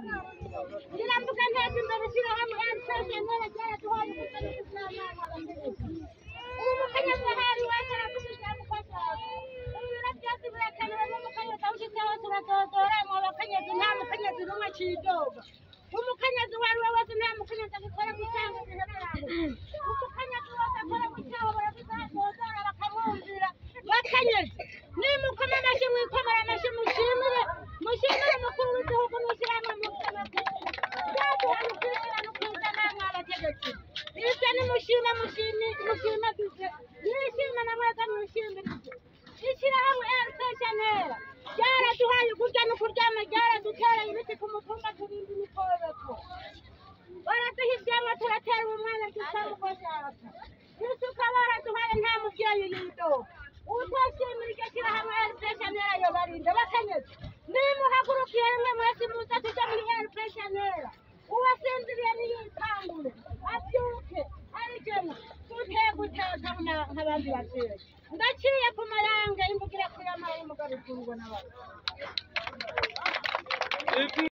Ngirambuka nteza imbere ishyirahamwe RP-Chanel ryaraduhaye ubutegetsi ubu mukenyezi ahari iwacu aravuga ijambo uko ashaka. Ubu ibiro byose birakenewe n'umukenyezi aho ushitse hose uradodora mu bakenyezi, nta mukenyezi n'umwe acidoga. Umukenyezi uwo ari we wese, nta mukenyezi agikora mu cyaha gihereranye. Umukenyezi wese akora mu cyaha baravuga adodora bakamwumvira. Bakenyezi, nimukome amashyi, mwikomere amashyi, mushimire, mushimire umukuru w'igihugu n'ishyirahamwe mpuzamakungu byaduhaye ukwishyira no kwizana. Mwabategetsi, ibyo nimushime, mushime, mushimagize, mwishime na mwese mwishimirize. Ishyirahamwe RP-Chanel ryaraduhaye ukurya no kuryama, ryaradutereye ibiti ku mutumba, turinda imikobeko, baraduha ivyamwa turatera umwana dusamuko ashaka, isuka baraduhaye, nta muvyeyi yidoga. Utashimira iryo shyirahamwe RP-Chanel yobarinda. Bakenyezi, nimuhagurukiye rimwe mwese, muze tuje muri RP-Chanel. Uwasinziriye niyikangure abyuke arijemo, dutege uteka nk'abandi bavyeyi. Ndaciye ku mayange imbugira kuyamara y'umugabo ikundwa n'abantu.